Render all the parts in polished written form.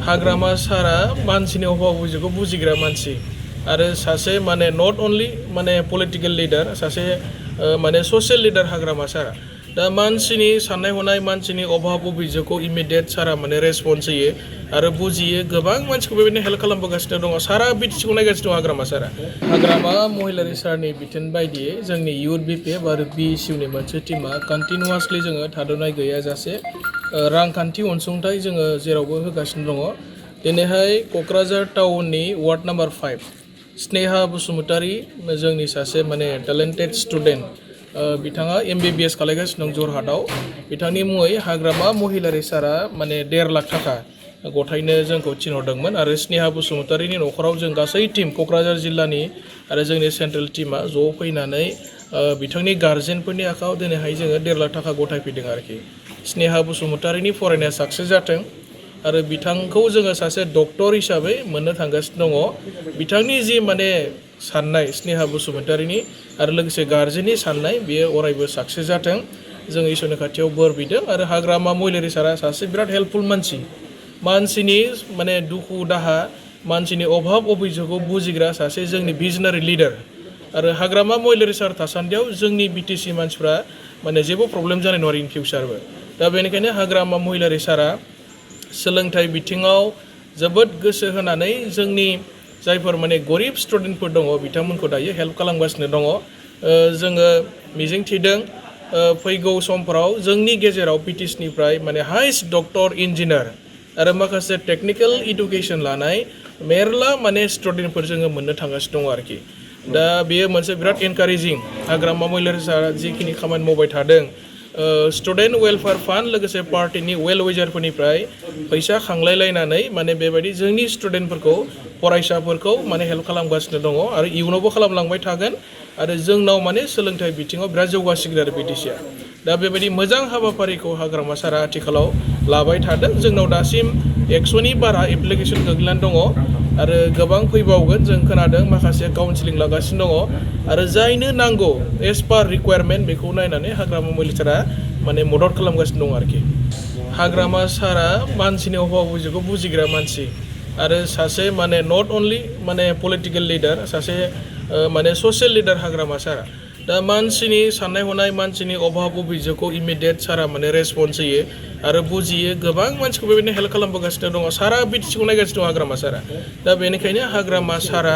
हाग्रामा सारा मानसिनि अभाब अभियोगखौ बुजिग्रा मानसि आरो सासे माने नट अनलि माने पलिटिकल लिडार सासे माने ससियेल लिडार हाग्रामा सारा दा मानसिनि साननाय हनाय मानसिनि अभाब अभियोगखौ इमिडियेट सारा माने रेसपन्स होयो आरो बुजियो गोबां मानसिखौ बेबायदिनो हेल्प खालामबोगासिनो दङ सारा बिटिसिखौ नायगासिनो दं हाग्रामा सारा हाग्रामा महिलारि सारनि बिथोन बायदियै जोंनि इउथ बिपिएफ आरो बिएसइउनि मोनसे टीमा कन्टिनिउवासलि जोङो थाद'नाय गैयाजासे रांखान्थि अनसुंथाइ जोङो जेरावबो होगासिनो दङ दिनैहाय क'क्राझार टाउननि वार्ड नाम्बार 5 स्नेहा बसुमतारी जोंनि सासे माने टेलेन्टेड स्टुडेन्ट बिथाङा MBBS खालायगासिनो दं जरहाटआव बिथांनि मुङै हाग्रामा महिलारि सारा माने 1.5 लाख थाखा गथायनो जोंखौ थिनहरदोंमोन आरो स्नेहा बसुमतारीनि न'खराव जों गासै टीम क'क्राझार जिल्लानि आरो जोंनि सेन्ट्रेल टीमा ज' फैनानै बिथांनि गार्जेनफोरनि आखायाव दिनैहाय जोङो 1.5 लाख थाखा गथायफैदों आरोखि स्नेहा बसुमतारीनि फरायनाया साक्सेस जाथों आरो बिथांखौ जोङो सासे डक्टर हिसाबै मोननो थांगासिनो दङ बिथांनि जि माने साननाय स्नेहा बसुमतारीनि आरो लोगोसे गार्जेननि साननाय बेयो अरायबो साक्सेस जाथों जों इसोरनि खाथियाव बोर बिदों आरो हाग्रामा महिलारि सारा सासे बिराद हेल्पफुल मानसिनि माने दुखु दाहा मानसिनि अभाब अभियोगखौ बुजिग्रा सासे जोंनि भिजनारि लिडार आरो हाग्रामा महिलारि सार थासान्दियाव जोंनि बिटिसि मानसिफ्रा माने जेबो प्रब्लेम जानाय नङा इन फिउचारबो दा बेनिखायनो हाग्रामा महिलारि सारा सोलोंथाइ बिथिङाव जोबोद गोसो होनानै जोंनि जायफोर माने गरिब स्टुडेन्टफोर दङ बिथांमोनखौ दायो हेल्प खालामगासिनो दङ जोङो मिजिं थिदों फैगौ समफोराव जोंनि गेजेराव बिटिसिनिफ्राय माने हाइस्ट डक्टर इन्जिनियार आरो माखासे टेक्निकेल इडुकेसन लानाय मेरला माने स्टुडेन्टफोर जोङो मोननो थांगासिनो दङ आरोखि दा बेयो मोनसे बिराद एनकारेजिं हाग्रामा महिलारि सारा जिखिनि खामानि मावबाय थादों स्टुडेन्ट वेलफेयार फान्ड लोगोसे पार्टिनि वेल विजारफोरनिफ्राय फैसा खांलायलायनानै माने बेबायदि जोंनि स्टुडेन्टफोरखौ फरायसाफोरखौ माने हेल्प खालामगासिनो दङ आरो इयुनावबो खालामलांबाय थागोन आरो जोंनाव माने सोलोंथाइ बिथिङाव बिराद जौगासिगोन आरो बिटिसिआ दा बेबायदि मोजां हाबाफारिखौ हाग्रामा सारा आथिखालाव लाबाय थादों जोंनाव दासिम 100नि बारा एप्लिकेसन गोग्लैनानै दङ आरो गोबां फैबावगोन जों खोनादों माखासे काउन्सिलिं लागासिनो दङ आरो जायनो नांगौ एज पार रिक्वायरमेन्ट बेखौ नायनानै हाग्रामा महिलारि सारा माने मदद खालामगासिनो दं आरोखि हाग्रामा सारा मानसिनि अभाब अभियोगखौ बुजिग्रा मानसि आरो सासे माने नट अनलि माने पलिटिकल लिडार सासे माने ससियेल लिडार हाग्रामा सारा दा मानसिनि साननाय हनाय मानसिनि अभाब अभियोगखौ इमिडियेट सारा माने रेसपन्स होयो आरो बुजियो गोबां मानसिखौ बेबायदिनो हेल्प खालामबोगासिनो दङ सारा बिटिसिखौ नायगासिनो दं हाग्रामा सारा दा बेनिखायनो हाग्रामा सारा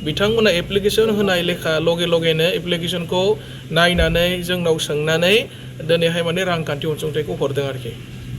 बिथांमोना एप्लिकेसन होनाय लेखा लगेनो एप्लिकेसनखौ नायनानै जोंनाव सोंनानै दिनैहाय माने रांखान्थि अनसुंथाइखौ हरदों आरोखि